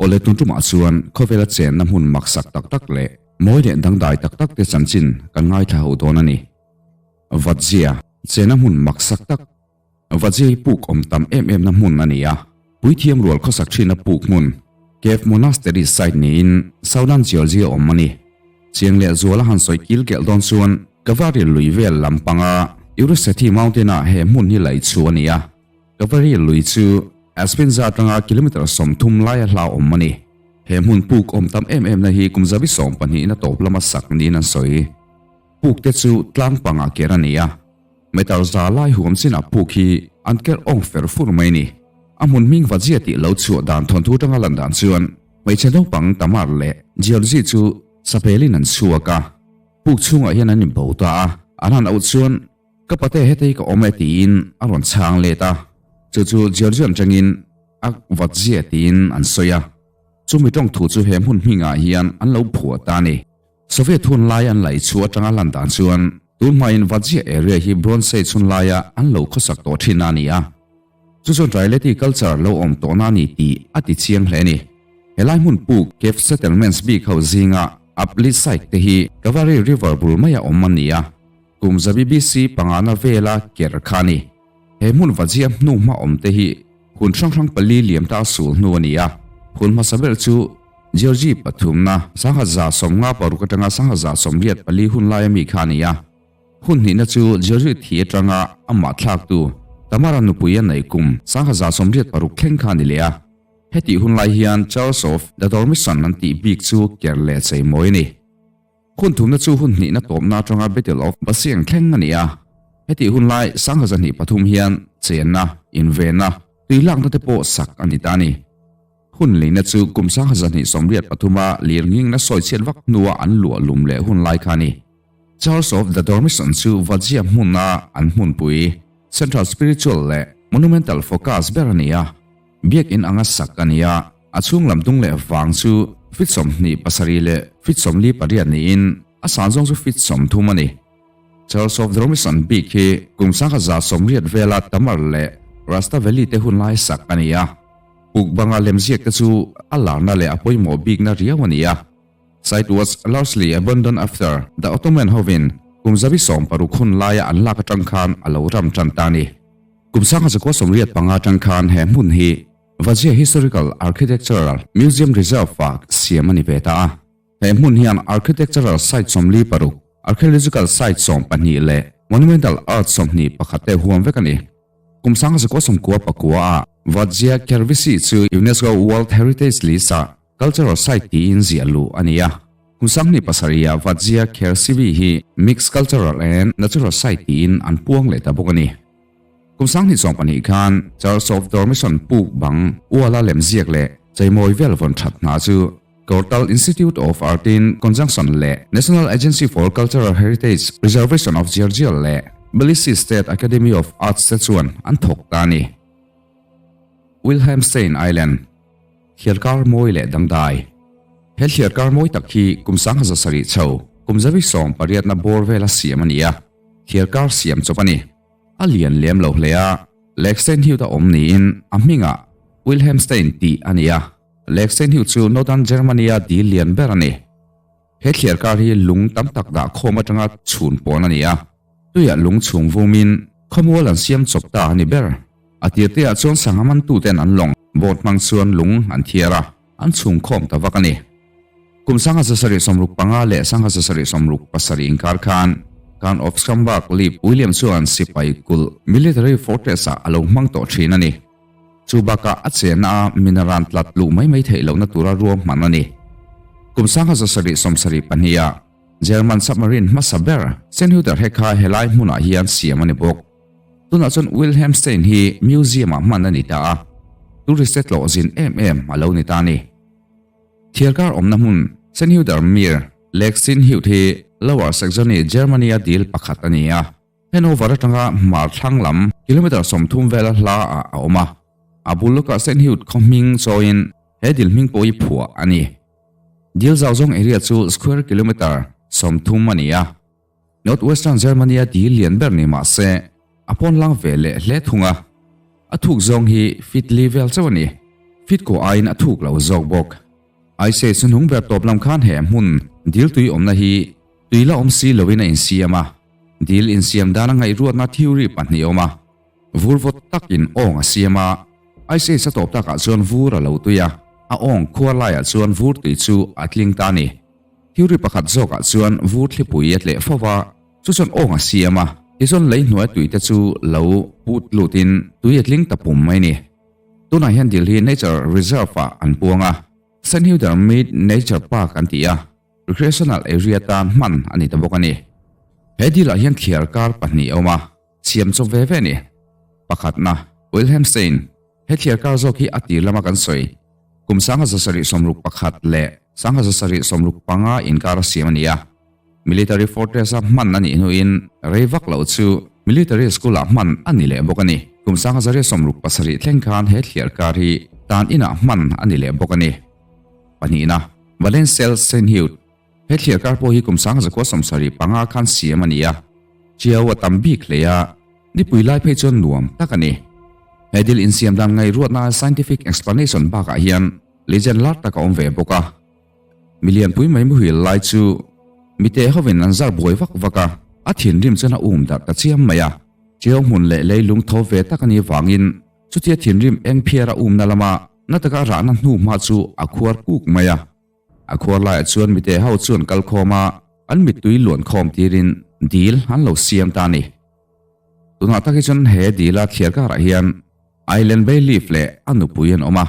Awle tun tumah chuan khawvela chenna hmun maksak tak tak leh mawi leh dangdai tak tak te chanchin kan ngaithla ho dawn a ni. Vadzia, chenna hmun maksak tak. Vadzia hi puk awm tam em em na hmun a ni a, puithiam rual khawsak thinna puk hmun, Cave Monastery site niin Southern Georgia awm a ni. Chiang leh zuala han sawi kil kelh dawn chuan Kavari lui vel lampanga Urusethi Mountain-ah he hmun hi laih chu a ni a. Kavari lui chu Aspinza atanga kilometre 30 laia hlauhawm a ni. He hmun puk awm tam em em na hi kum zabi 12 na tawp lama sak niin an sawi. Puk te chu tlang pangah ker a ni a, meter za lai huam chinah puk hi an ker awng fer fur mai a ni. A hmun hming Vajia tih lo chhuah dan thawnthu atanga lan dan chuan hmeichhe naupang Tamar leh Giorgi chu sapelin an chhuak a, puk chhungah hian an inbo ta a, an han auh chuan Ka pate hetei ka awm e tiin a rawn chhang let a, chu chu Georgian tangin a vat zia tiin an sawi a, chumi tawng thu chu he hmun hmingah hian an lo phuah ta a ni. Soviet hun lai an laih chu atanga lan dan chuan tun hmain Vadzia area hi Bronze Age hun laia an lo khawsak tawh thin a ni a, chu chuan Trialeti culture lo awm tawhna a ni tih a ti chiang hle a ni. Helai hmun puk cave settlements bik ho zinga Apli site te hi Kavari River bul maia awm a ni a. Kum zabi BC pangana vela ker kha a ni. He hmun vazia hnu hma awm te hi hun hrang hrang pali liam ta sul hnu a ni a. Hun hmasa ber chu Georgi pathumna 1156 atanga 1184 hun laia mi kha a ni a. Hun hnihna chu Georgi thi atanga amah thlaktu Tamara nupui a neih kum 1186 thleng kha a ni leh a. Hetih hun lai hian Charles of the Dormition an tih bik chu ker leh cheimawi a ni. Hun thumna chu hun hnihna tawpna atanga Battle of Basiang thleng a ni a. Hetih hun lai 1023 hian chenna, invenna, tui lakna te pawh sak a ni ta a ni. Hun leina chu kum 1283 a lir ngingna sawi chhiat vak hnua an luah lum leh hun lai kha a ni. Charles of the Dormition chu Vajia hmuna an hmunpui, Central Spiritual leh Monumental Focus ber a ni a. Biakinn anga sak a ni a, a chhung lam dung leh vang chu feet 27 leh feet 48 niin a san zawng chu feet 30 a ni. Charles of Dormition bik hi kum 1180 vela Tamar leh Rustaveli te hun lai sak a ni a. Puk banga lemziak te chu a larna leh a pawimawh bikna riau a ni a. Site was largely abandoned after the Ottoman hovin kum 16 hun laia an lak atang khan a lo ram tan ta a ni. Kum 1985 atang khan he hmun hi Vajia Historical Architectural Museum Reserve ah siam a ni ve ta a. He hmun hian architectural site 46, archaeological site 12 leh monumental art 21 te huam vek a ni. Kum 1999 ah Vajia Khervisi chu UNESCO World Heritage List ah Cultural site tiin ziah luh a ni a. Kum 2007 ah Vajia Khersivi hi Mixed Cultural and Natural Site tiin an puang leh ta bawk a ni. Kum 2012 khan Church of Dormition puk bang uala lemziak leh cheimawi vel vawn that hna chu Kortal Institute of Art in conjunction leh National Agency for Cultural Heritage Preservation of Georgia leh Tbilisi State Academy of Arts te chuan an thawk ta a ni. Wilhelmstein Island. Thliarkar mawi leh dangdai. He thliarkar mawi tak hi kum 1007 chho, kum 18 na bawr vela siam a ni a, thliarkar siam chawp a ni. A lian lem lo hle a, Lake Saint Hugh a awm niin a hmingah Wilhelmstein tih a ni a, Lake Saint Hugh chu Northern Germany-a dil lian ber a ni. He thliarkar hi lung tam tak dah khawm atanga chhun pawn a ni a, tuiah lung chhung vumin khawmual an siam chawp ta a ni ber. A tirteah chuan sangha mantuten an lawng boat hmang chuan lung an thiar a, an chhung khawm ta vak a ni. Kum 1765 leh 1767 inkar khan Count of Schomberg Lip William chuan sipai kulh military fortress-ah a lo hmang tawh thin a ni. Chu bakah a chenna a minaran tlat luh mai mai theih lohna tura ruahman a ni. Kum 1772 ah German submarine hmasa ber Senhuter he kha helai hmunah hian siam a ni bawk. Tunah chuan Wilhelmstein hi museum ah hman a ni ta a, tourist te tlawh zin em em a lo ni ta a ni. Thiarkar awmna hmun Senhuter Meer Lake Senhut hi Lower Saxony, Germany a dil pakhat a ni a. Hanover atanga hmar thlang lam kilometre 30 vela hla ah a awm a, a bul lawkah Saint Hugh khaw hming chawiin he dil hming pawh hi phuah a ni. Dil zau zawng area chu square kilometre 30 a ni a, North Western Germany a dil lian ber ni mah se a pawn lang ve leh hle thung a, a thuk zawng hi feet li vel chauh a ni. Feet kua aiin a thuk lo zawk bawk. Ice Age hnuhnung ber tawp lam khan he hmun dil tui awmna hi tui la awm si loin a insiam a. Dil insiam dana ngaihruatna theory pahnih a awm a. Vur vawt takin awng a siam a, Ice Age a tawp takah chuan vur a lo tui a, a awng khuar laiah chuan vur tui chu a tling ta a ni. Theory pakhat zawkah chuan vur thlipui a tleh fo va, chu chuan awng a siam a, tichuan lei hnuai tui te chu lo put lutin tui a tling ta pum mai a ni. Tunah hian dil hi Nature Reserve-ah an puang a, St Hudar Mead Nature Park an ti a, recreational area tan hman a ni ta bawk a ni. He dilah hian thliar kar pahnih a awm a, siam chawp ve ve a ni. Pakhatna, Wilhelmstein, he thliar kar zawk hi a tir lama kan sawi, kum 1761 leh 1765 inkar a siam a ni a. Military Fortress-a hman a nih hnuin rei vak loh chu Military School-ah hman a ni leh bawk a ni. Kum 1770 thleng khan he thliar kar hi tan inah hman a ni leh bawk a ni. Pahnihna, Valencel Saint Hugh, He thliar kar pawh hi kum 1975 khan siam a ni a, chiau a tam bik hle a, nipui lai phei chuan nuam tak a ni. He dil insiam dan ngaihruatna scientific explanation bakah hian legend lar tak a awm ve bawk a. Milian pui mai muhil lai chu mite hovin an zar buai vak vak a, a thinrim chuan a um darh ta chiam mai a. Chiau hmun leh leilung tho ve tak a nih vangin chutia thinrim eng phiar a umna lama na taka a rahna hnu hma chu a khuar kuk mai a. A khuar laiah chuan mite ho chuan kal khawm a, an mittui luan khawm tirin dil an lo siam ta a ni. Tunah tak hi chuan he dila thliar karah hian Island Bay Leaf leh a nupui an awm a.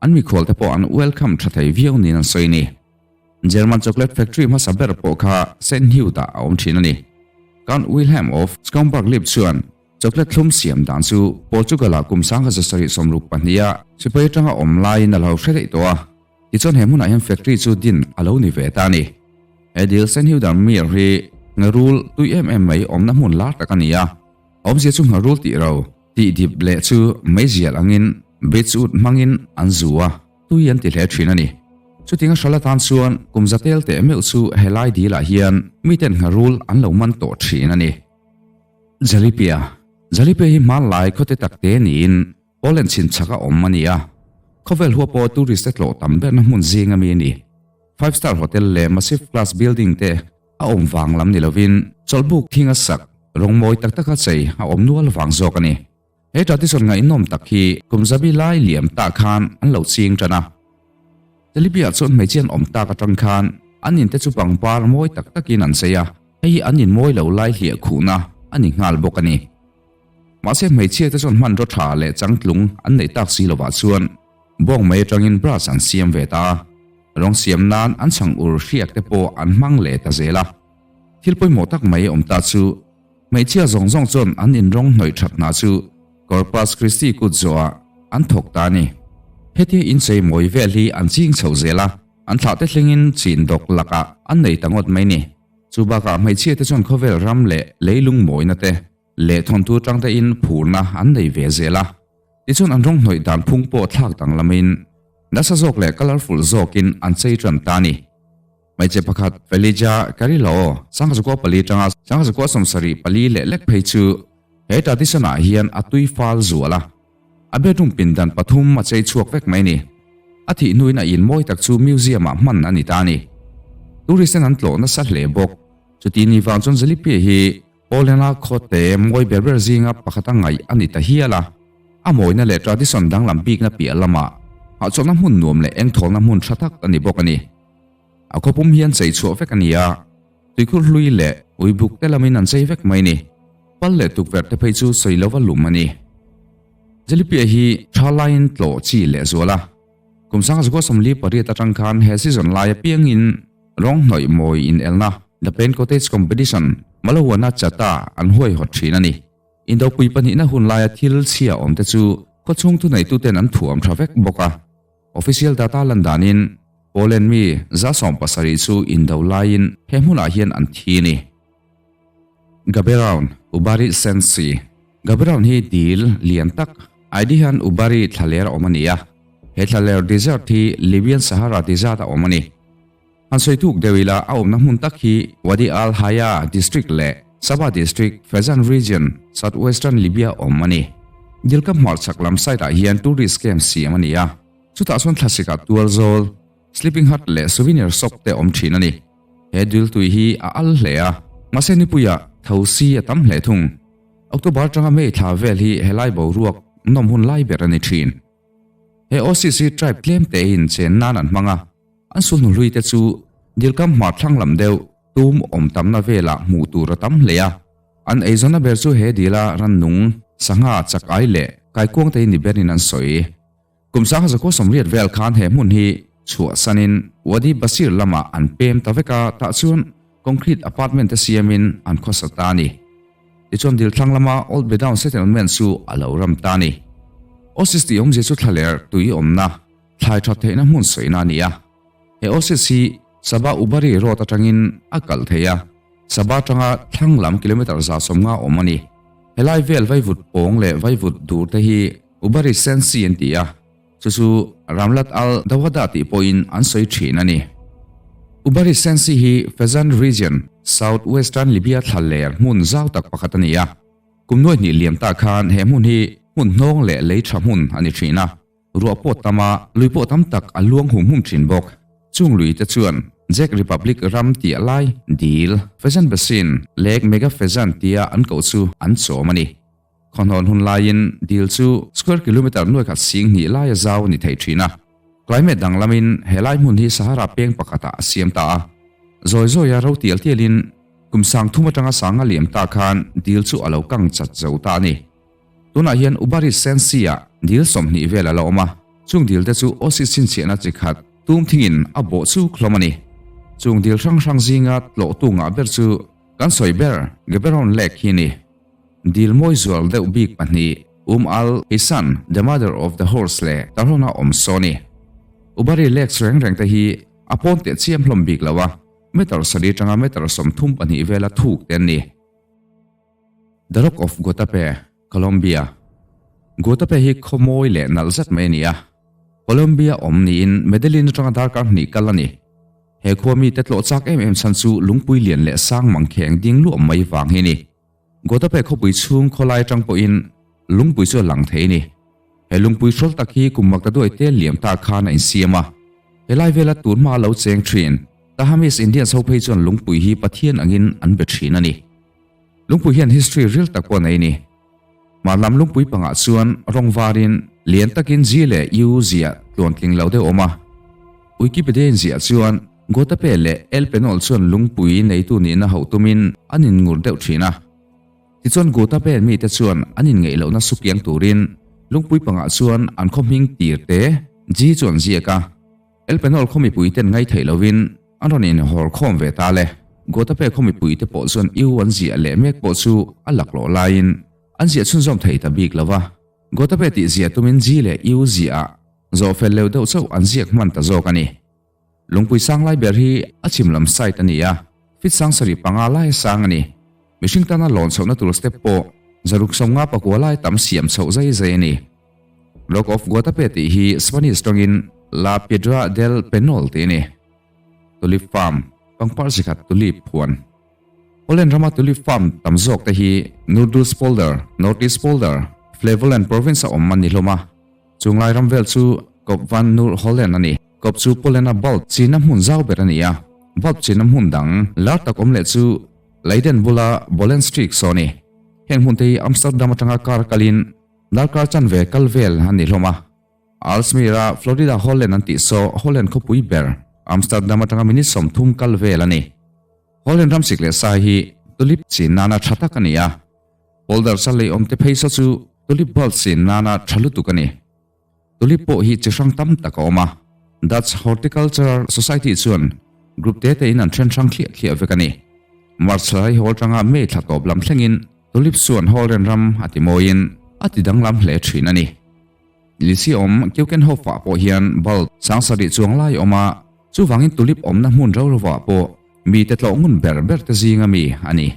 An mikhual te pawh an welcome tha thei viau niin an sawi ni. German chocolate factory hmasa ber pawh kha Saint Hugh-ah a awm thin a ni. Count Wilhelm of Schaumburg-Lippe chuan chocolate thlum siam dan chu Portugal-ah kum 1762-a sipai atanga awm laiin a lo hre daih tawh a, tichuan he hmunah hian factory chu din a lo ni ve ta a ni. He dil Saint Hugh Darmere hi ngharul tui em em mai awmna hmun lar tak a ni a, awmzia chu ngharul tih ro Tih dip leh chu meizial angin beechwood hmangin an zu a, tui an ti hle thin a ni. Chuting a hral atan chuan kum za tel teh meuh chu helai dilah hian miten ngharul an lo man tawh thin a ni. Zalipia, Zalipia hi hmanlai khawte takte niin Poland chhinchhaka awm a ni a, khawvel hua pawh tourist te tlawh tam berna hmun zing ami a ni. Five star hotel leh massive class building te A awm vang lam ni lovin chawlhbuk thinga sak rawng mawi tak taka chei a awm nual vang zawk a ni. He tradition ngaihnawm tak hi kum zabi lai liam tah khan an lo ching tan a. Telibia chuan hmeichhe an awm tak atang khan an in te chu pangpar mawi tak takin an chei a, hei hi an in mawi lo lai hliah khuhna a ni nghal bawk a ni. Mahse hmeichhia te chuan hmanraw tha leh changtlung an neih tak si lovah chuan Bawng mai atangin brush an siam ve ta a, rawng siam nan an chhang ur hriak te pawh an hmang leh ta zel a. Thil pawimawh tak mai awm ta chu hmeichhia zawng zawng chuan an inrawng hnawih that hna chu Corpus Christi kut zawhah an thawk ta a ni. Hetia inchei mawi vel hi an ching chho zel a, an thlah te thlengin chin dawk lakah an nei ta ngawt mai ni. Chu bakah hmeichhia te chuan khawvel ram leh leilung mawina te leh thawnthu tangte in phurna an nei ve zel a. Tichuan an rawng hnawih dan phung pawh thlak danglamin nasa zawk leh colourful zawkin an chei tan ta a ni. Hmeichhe pakhat Felija Carrillo sangkazakua pali atanga sangkazakua sawmsarih pali leh lek phei chu he tradition ah hian a tui fal zual a, a bedroom pindan pathum a chei chhuak vek mai a ni. A thih hnuin a in mawi tak chu museum ah hman a ni ta a ni. Tourist ten an tlawh nasa hle bawk. Chuti ni vang chuan Zalipie hi Poland-a khawte mawi ber ber zinga pakhata ngaih a ni ta hial a, a mawina leh tradition danglam bikna piah lamah hahchawlhna hmun nuam leh engthawlna hmun tha tak a ni bawk a ni. A khawpum hian chei chhuah vek a ni a, tuikhur hlui leh uibuk te lamin an chei vek mai a ni. Pal leh tukverh te phei chu sawi lova lum a ni. Jelipia hi tha laiin tlawh chi leh zual a, kum 1948 atang khan he season lai apiangin Rawng hnawih mawi inelna, The Paint Cottage Competition, Malawana Chata an huaihawt thin a ni. Indopui pahnihna hun laia thil chhia awmte chu khawchhung thuneituten an thuam tha vek bawk a. Official data lan danin Poland mi 70 chu indo laiin he hmunah hian an thi a ni. Gaberoun, Ubari Sensi, Gaberoun hi dil lian tak, Aidihan Ubari thlaler a awm a ni a. He thlaler desert hi Libyan Sahara desert a awm a ni. Han sawi tuk deuh ila a awmna hmun tak hi Wadi Al Haya District leh Sabha District, Fezzan Region, South Western Libya awm a ni. Dilka hmarchhak lam side ah hian tourist camp siam a ni a. Chutah chuan thlasik ah tual zawl, sleeping hut leh souvenir shop te awm thin a ni. He dil tui hi a al hle a, mahse nipuiah thosi a tam hle thung. October atanga May thla vel hi helai boruak nawm hun lai ber a ni thin. He OCC tribe tlem tein chen nan an hmang a, an sulhnu hlui te chu dilkam hmar thlang lam deuh tum awm tamna velah hmuh tur a tam hle a. An eizawnna ber chu he dila rannung, sangha, chak ai leh kaikuang te ni berin an sawi. Kum sangha zakua 80 vel khan he hmun hi chhuahsanin Wadi Basir lamah an pem ta vek a, tah chuan concrete apartment te siamin an khawsa ta a ni. Tichuan dil thlang lama Old Bedown Settlement chu a lo ram ta a ni. Oasis tih awmzia chu thlaler tui awmna, thlai that theihna hmun sawina a ni a. He oasis hi Sabah Ubari Road atangin a kal thei a, Sabah atanga thlang lam kilometre 150 awm a ni. Helai vel vaivut pawng leh vaivut dur te hi Ubari Sensi an ti a, chu chu Ramlat al Dawada tih pawhin an sawi thin a ni. Ubari Sensi hi Fezzan Region, South Western Libya thlaler hmun zau tak pakhat a ni a. Kum nuai hnih liam ta khan he hmun hi hmun hnawng leh lei tha hmun a ni thin a. Ruah pawh tam a, lui pawh tam tak a luang hum hum thin bawk. Chung lui te chuan Czech Republic ram tih lai dil, Fezzan Basin, Lake Mega Fezzan tia an koh chu an chawm a ni. Khawhnawn hun laiin dil chu square kilometre nuai khat 2000 laia zau a ni thei thin a. Climate danglamin he lai hmun hi Sahara peng pakhatah a siam ta a. Zawi zawia ro tial tialin kum 3000 atanga 50 liam ta khan dil chu a lo kang chat zo ta a ni. Tunah hian Ubari Sensi-ah dil 20 vel a la awm a, chung dil te chu Oasis chhinchhiahna chi khat tum thingin a bawh chuk hlawm a ni. Chung dil hrang hrang zinga tlawhtu ngah ber chu kan sawi ber Gaborone Lake hi a ni. Dil mawi zual deuh bik pahnih, Al Hisan, the mother of the horse leh Tarhona awm saw ni. Ubari Lakes reng reng te hi a pawn teh chiam hlawm bik lo a, meter 7 atanga meter 32 vela thuk te an ni. The Rock of Guatapé, Colombia. Guatapé hi khaw mawi leh nalh zet mai a ni a. Colombia awm niin Medellin atanga darkar hnih kal a ni. He khua mite tlawh chak em em chhan chu lungpui lian leh sang mangkheng ding luah mai vang hi a ni. Guatapé khawpui chhung khawlai atang pawhin lungpui chu a lang thei a ni. He lungpui hrawl tak hi kum mak ta duai te liam ta khan a insiam a. Helai vela tun hma lo cheng thin Tahamis Indians ho phei chuan lungpui hi Pathian angin an be thin a ni. Lungpui hian history ril tak pawh a nei a ni. Hmar lam lungpui pangah chuan rawng varin lian takin G leh U ziah tluan tling lo deuh awm a. Wikipedia in ziah chuan Guatapé leh El Penol chuan lungpui neitu nihna hauh tumin an inngur deuh thin a. Tichuan Guatapé mite chuan an inngeih lohna sukiang turin lungpui pangah chuan an khaw hming tir te G chu an ziak a. El Penol khaw mipui ten ngai theih lovin an rawn inhawr khawm ve ta le. Guatapé khaw mipui te pawh chuan U an ziah leh mek pawh chu a laklawh laiin an ziah chhunzawm thei ta bik lo va. Guatapé tih ziah tumin G leh U ziah zawh fel leu deuh chauh an ziak hman ta zawk a ni. Lungpui sang lai ber hi a chhim lam side a ni a, feet 75 laia sang a ni. Mihring tana lawn chhohna tur step pawh 659 lai tam siam chhoh zai zai a ni. Rock of Guatapé tih hi Spanish tawngin La Piedra del Penol tih a ni. Tulip Farm, pangpar zikhat tulip huan. Holland rama tulip farm tam zawk te hi Noordoostpolder, North East Polder, Flevoland province a awm an ni hlawm a. Chunglai ram vel chu Kop van Noord Holland a ni. Kop chu Poland-a bulb chinna hmun zau ber a ni a. Bulb chinna hmun dang lar tak awm leh chu Leiden bula Bollenstreek saw a ni. Heng hmun te hi Amsterdam atanga car kalin darkar chanve kal vel an ni hlawm a. Aalsmeer-a Florida Holland an tih saw Holland khawpui ber Amsterdam atanga minute 30 kal vel a ni. Holland ram sik leh sai hi tulip chin nana tha tak a ni a. Polder sa lei awm te phei saw chu tulip bulb chin nana tha lutuk a ni. Tulip pawh hi chi hrang tam tak a awm a. Dutch Horticultural Society chuan group te te in an then hrang thliah thliah vek a ni. March thla hi hawl tanga May thla tawp lam thlengin tulip chuan Holland ram a ti mawiin a ti danglam hle thin a ni. Lisi awm Keukenhof-ah pawh hian bulb 7000 chuang lai a awm a, chuvangin tulip awmna hmun ro rovah pawh mite tlawh ngun ber ber te zinga mi a ni.